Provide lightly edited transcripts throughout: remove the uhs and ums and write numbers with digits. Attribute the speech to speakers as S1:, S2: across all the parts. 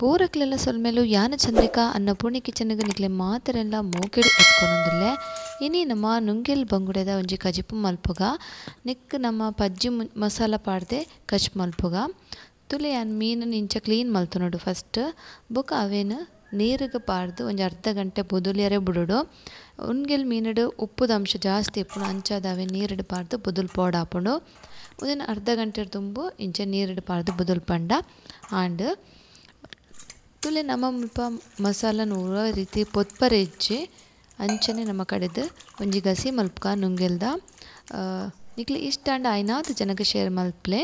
S1: ಪೂರಕ್ಲೆಲ್ಲ ಸೊಲ್ಮೆಲು ಯಾನ ಚಂದ್ರಿಕಾ ಅನ್ನಪೂರ್ಣಿ ಕಿಚನ್ಗ್ ನಿಕ್ಲೆ ಮಾತೆರೆನ್ಲ ಮೋಕೆಡ್ ಎತ್ಕೊನೊಂದುಲ್ಲೆ. ಇನಿ ನಮ ನುಂಗೆಲ್ ಬಂಗುಡೆದ ಒಂಜಿ ಕಜಿಪು ಮಲ್ಪುಗ. ನೆಕ್ಕ್ ನಮ ಪಜ್ಜಿ ಮಸಾಲ ಪಾಡ್ದೆ ಕಜಿಪು ಮಲ್ಪುಗ. ತುಲೆ ಯಾನ್ ಮೀನುನ್ ಇಂಚ ಕ್ಲೀನ್ ಮಲ್ತೊನೊಡು ಫಸ್ಟ್. ಬೊಕ ಅವೆನ್ ನೀರುಗ್ ಪಾಡ್ದ್ ಒಂಜಿ ಅರ್ಧ ಗಂಟೆ ಬೊದುಲಿಯರೆ ಬುಡೊಡು. ಉನ್ಗೆಲ್ ಮೀನುಡ್ ಉಪ್ಪುದ ಅಂಶ ಜಾಸ್ತಿ ಇಪ್ಪುಂಡು, ಅಂಚಾದ್ ಅವೆನ್ ನೀರುಡ್ ಪಾಡ್ದ್ ಬೊದುಲ್ ಪೋಡಾಪುಂಡು. ಉಂದೆನ್ ಅರ್ಧ ಗಂಟೆ ದುಂಬು ಇಂಚ ನೀರುಡ್ ಪಾಡ್ದ್ ಬೊದುಲ್ ಪಂಡ ಆಂಡ್. ತುಲೆ ನಮ ಮುಲ್ಪ ಮಸಾಲನ್ ಒವ್ವೆ ರೀತಿ ಪೊತ್ಪರೆ ಇಜ್ಜಿ, ಅಂಚನೆ ನಮ ಕಡೆದ್ ಒಂಜಿ ಗಸಿ ಮಲ್ಪುಗ ನುಂಗೆಲ್ದ. ನಿಕ್ಲೆ ಇಷ್ಟ ಆಂಡ ಆಯ್ನಾತ್ ಜನಕ್ ಶೇರ್ ಮಲ್ಪಲೆ.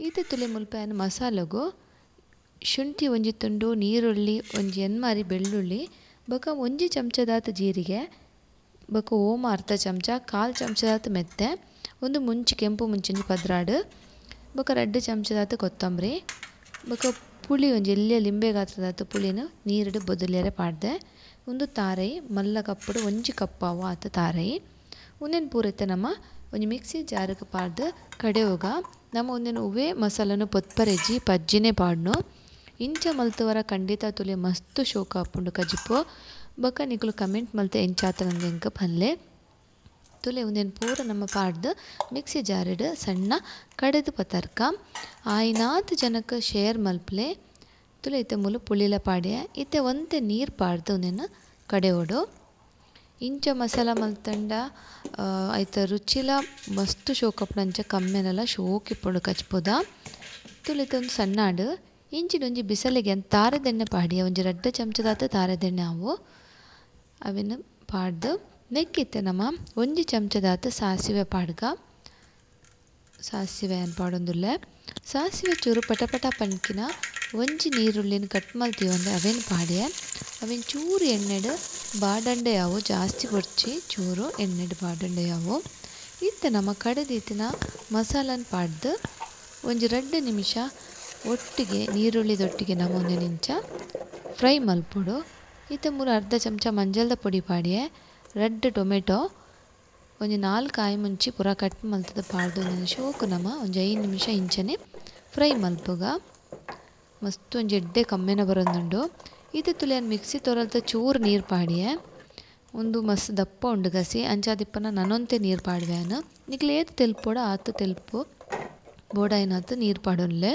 S1: ಈತೆ ತುಲೆ ಮುಲ್ಪ ಯಾನ್ ಮಸಾಲಗು ಶುಂಠಿ ಒಂಜಿ ತುಂಡು, ನೀರುಳ್ಳಿ ಒಂಜಿ ಎನ್ಮಾರಿ ಬೆಳ್ಳುಳ್ಳಿ, ಬೊಕ ಒಂಜಿ ಚಮಚದಾತ್ ಜೀರಿಗೆ, ಬೊಕ ಓಮ ಅರ್ಧ ಚಮಚ, ಕಾಲ್ ಚಮಚದಾತ್ ಮೆತ್ತೆ, ಒಂದು ಮುಂಚಿ ಕೆಂಪು ಮುಂಚಿ 12, ಬೊಕ 2 ಚಮಚದಾತ್ ಕೊತ್ತಂಬರಿ, ಬೊಕ ಪುಳಿ ಒಂಜಿ ಎಲ್ಯ ಲಿಂಬೆ ಗಾತ್ರದಾತ್ ಪುಳಿನ ನೀರುಡ್ ಬೊದುಲಿಯರೆ ಪಾಡ್ದೆ. ಉಂದು ತಾರೈ ಮಲ್ಲ ಕಪ್ಪುಡು ಒಂಜಿ ಕಪ್ಪಾವು ಆತ್ ತಾರೈ. ಉಂದೆನ್ ಪೂರೈತೆ ನಮ ಒಂಜಿ ಮಿಕ್ಸಿ ಜಾರುಗ್ ಪಾಡ್ದ್ ಕಡೆವುಗ. ನಮ ಉಂದೆನ್ ಒವ್ವೆ ಮಸಾಲನು ಪೊತ್ಪರೆಜ್ಜಿ, ಪಜ್ಜಿನೇ ಪಾಡ್ನು. ಇಂಚ ಮಲ್ತುವರ ಖಂಡಿತ ತುಲೆ ಮಸ್ತ್ ಶೋಕ ಆಪುಂಡು ಕಜಿಪು. ಬೊಕ ನಿಕುಲು ಕಮೆಂಟ್ ಮಲ್ತ್ ಎಂಚಾತನಂದ್ ಎಂಕ್ ಪನ್ಲೆ. ತುಲೆ ಉಂದೆನ್ ಪೂರ ನಮ ಪಾಡ್ದ್ ಮಿಕ್ಸಿ ಜಾರುಡ್ ಸಣ್ಣ ಕಡೆದು ಪತರ್ಕ. ಆಯ್ನಾತ್ ಜನಕ್ ಶೇರ್ ಮಲ್ಪಲೆ. ತುಲೆ ಇತ್ತೆ ಮೂಲು ಪುಳಿಲ ಪಾಡ್ಯ. ಇತ್ತೆ ಒಂತೆ ನೀರ್ ಪಾಡ್ದ್ ಉಂದೆನ್ ಕಡೆವೊಡು. ಇಂಚ ಮಸಾಲ ಮಲ್ತಂಡ ಐತ ರುಚಿಲ ಮಸ್ತ್ ಶೋಕ ಆಪುಂಡು, ಅಂಚ ಕಮ್ಮೆನಲ ಶೋಕ್ ಇಪ್ಪುಂಡು ಕಜಿಪುದ. ತುಲೆ ಇತ್ತೆ ಒಂಜಿ ಸಣ್ಣ ಆಂಡ್. ಇಂಚಿನ ಒಂಜಿ ಬಿಸಲೆಗೆ ತಾರೆದೆಣ್ಣೆ ಪಾಡ್ಯ, ಒಂಜಿ 2 ಚಮಚದಾತ್ ತಾರೆದೆಣ್ಣೆ ಆವು. ಅವೆನ್ ಪಾಡ್ದ್ ನೆಕ್ಕಿತ್ತೆ ನಮ ಒಂಜಿ ಚಮಚದಾತ್ ಸಾಸಿವೆ ಪಾಡ್ಗ. ಸಾಸಿವೆ ಅನ್ ಪಾಡೊಂದುಲ್ಲೆ. ಸಾಸಿವೆ ಚೂರು ಪಟಪಟ ಪನ್ಕಿನ ಒಂಜಿ ನೀರುಳ್ಳಿನ ಕಟ್ ಮಲ್ತೀವಂದೆ ಅವೆನ್ ಪಾಡ್ಯ. ಅವೆನ್ ಚೂರು ಎಣ್ಣೆಡ್ ಬಾಡಂಡೆ ಯಾವು, ಜಾಸ್ತಿ ಬೊಡ್ಚಿ, ಚೂರು ಎಣ್ಣೆಡ್ ಬಾಡಂಡೆ ಯಾವು. ಇತ್ತೆ ನಮ ಕಡೆದೀತಿನ ಮಸಾಲನ್ ಪಾಡ್ದ್ ಒಂಜಿ 2 ನಿಮಿಷ ಒಟ್ಟಿಗೆ ನೀರುಳ್ಳಿದೊಟ್ಟಿಗೆ ನಮ ಒಂಜಿ ಇಂಚ ಫ್ರೈ ಮಲ್ಪೊಡು. ಇತ್ತೆ ಮೂರು ಅರ್ಧ ಚಮಚ ಮಂಜಲ್ದ ಪೊಡಿ ಪಾಡ್ಯೆ, 2 ಟೊಮೆಟೊ, ಒಂಜಿ 4 ಕಾಯಿ ಮುಂಚಿ ಪೂರ ಕಟ್ ಮಲ್ತದ ಪಾಡ್ದು ಒಂಜಿ ಶೋಕು ನಮ ಒಂಜಿ 5 ನಿಮಿಷ ಇಂಚನೆ ಫ್ರೈ ಮಲ್ಪುಗ. ಮಸ್ತ್ ಒಂಜಿ ಎಡ್ಡೆ ಕಮ್ಮೆನ ಬರೊಂದುಂಡು. ಇತ್ತೆ ತುಲೆ ಮಿಕ್ಸಿ ತೊರಲ್ತ ಚೂರು ನೀರು ಪಾಡ್ಯೆ. ಉಂದು ಮಸ್ತ್ ದಪ್ಪ ಉಂಡು ಗಸಿ, ಅಂಚಾದಿಪ್ಪನ ನನೊಂತೆ ನೀರು ಪಾಡ್ವೆನ್. ನಿಕ್ಲೆ ಏತ್ ತೆಲ್ಪೊಡ ಆತ್ ತೆಲ್ಪು ಬೋಡಾಯಿನಾತ್ ನೀರು ಪಾಡೊನ್ಲೆ.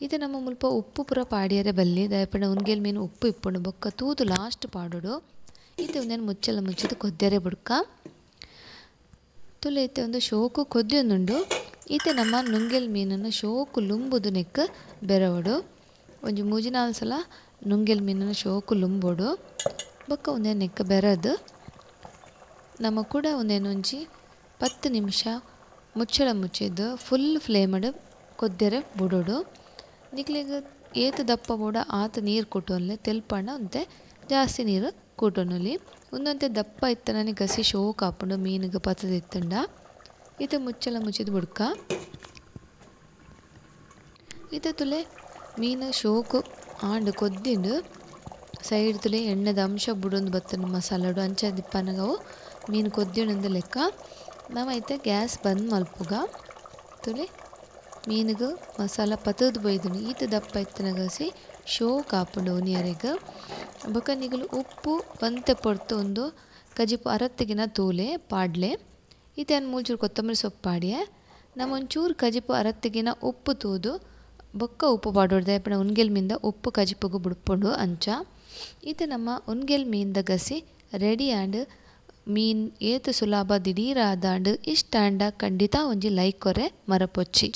S1: ಇತ್ತೆ ನಮ್ಮ ಮುಲ್ಪ ಉಪ್ಪು ಪೂರ ಪಾಡ್ಯರೆ ಬಲ್ಲಿ, ದಾಯೆಪಂಡ ಉನ್ಗೆಲ್ ಮೀನು ಉಪ್ಪು ಇಪ್ಪುಂಡು, ಬೊಕ್ಕ ತೂದು ಲಾಸ್ಟ್ ಪಾಡೊಡು. ಇತ್ತೆ ಉಂದೆನ್ ಮುಚ್ಚಲ ಮುಚ್ಚಿದ್ ಕೊದ್ಯರೆ ಬುಡ್ಕ. ತುಲೆ ಇತ್ತೆ ಒಂದು ಶೋಕು ಕೊದ್ಯೊಂದುಂಡು. ಇತ್ತೆ ನಮ್ಮ ನುಂಗೆಲ್ ಮೀನನ್ನು ಶೋಕು ಲುಂಬುದು ನೆಕ್ ಬೆರವೊಡು. ಒಂಜಿ 3-4 ಸಲ ನುಂಗೆಲ್ ಮೀನನ್ನು ಶೋಕು ಲುಂಬೊಡು. ಬೊಕ್ಕ ಉಂದೆನ್ ನೆಕ್ ಬೆರದು ನಮ್ಮ ಕೂಡ ಉಂದೆನ್ ಒಂಜಿ 10 ನಿಮಿಷ ಮುಚ್ಚಳ ಮುಚ್ಚಿದ್ ಫುಲ್ ಫ್ಲೇಮಡ್ ಕೊದ್ಯರೆ ಬುಡೊಡು. ನಿಕ್ಲೆಗ್ ಏತ್ ದಪ್ಪ ಬೋಡ ಆತ್ ನೀರು ಕುಟೊನ್ಲೆ, ತೆಲ್ಪಂಡ ಒಂತೆ ಜಾಸ್ತಿ ನೀರು ಕೂಟೊನೊಲಿ. ಉಂದೊಂತೆ ದಪ್ಪ ಇತ್ತನನೆ ಗಸಿ ಶೋಕ್ ಆಪುಂಡು ಮೀನುಗ್ ಪತುದಿತ್ತುಂಡ. ಇತ್ತೆ ಮುಚ್ಚಳ ಮುಚ್ಚಿದ್ ಬುಡ್ಕ. ಇತ್ತೆ ತುಲೆ ಮೀನು ಶೋಕು ಆಂಡ್ ಕೊದ್ದಿಂಡು. ಸೈಡ್ ತುಲೆ ಎಣ್ಣೆದ ಅಂಶ ಬುಡೊಂದು ಬತ್ತುಂಡು ಮಸಾಲಡು, ಅಂಚ ದಿಪ್ಪನಗ ಅವು ಮೀನು ಕೊದ್ದಿಣಂದು ಲೆಕ್ಕ. ನಮ ಇತ್ತೆ ಗ್ಯಾಸ್ ಬಂದ್ ಮಲ್ಪುಗ. ತುಲೆ ಮೀನುಗು ಮಸಾಲ ಪತುದು ಬೊಯ್ದುಂಡು. ಈತ ದಪ್ಪ ಇತ್ತಿನ ಗಸಿ ಶೋಕ್ ಆಪುಂಡು ಉನಿಯರೆಗ್. ಬೊಕ ನಿಕುಲು ಉಪ್ಪು ಒಂತೆ ಪೊರ್ತು ಉಂದು ಕಜಿಪು ಅರತ್ತಿಗಿನ ತೂಲೆ ಪಾಡ್ಲೆ. ಇತ್ತೆ ಯಾನ್ ಮೂಲು ಚೂರು ಕೊತ್ತಂಬರಿ ಸೊಪ್ಪು ಪಾಡ್ಯೆ. ನಮ ಒಂಚೂರು ಕಜಿಪು ಅರತ್ತಿಗಿನ ಉಪ್ಪು ತೂದು ಬೊಕ್ಕ ಉಪ್ಪು ಪಾಡೊಡು, ದಾಯೆಪಂಡ ಉನ್ಗೆಲ್ ಮೀನ್ದ ಉಪ್ಪು ಕಜಿಪುಗು ಬುಡ್ಪುಂಡು ಅಂಚ. ಇತ್ತೆ ನಮ್ಮ ಉನ್ಗೆಲ್ ಮೀನ್ದ ಗಸಿ ರೆಡಿ ಆಂಡ್. ಮೀನ್ ಏತ್ ಸುಲಭ ದಿಢೀರ್ ಆದಾಂಡ್. ಇಷ್ಟ ಆಂಡ ಖಂಡಿತ ಒಂಜಿ ಲೈಕ್ ಕೊರೆ ಮರಪೊಚ್ಚಿ.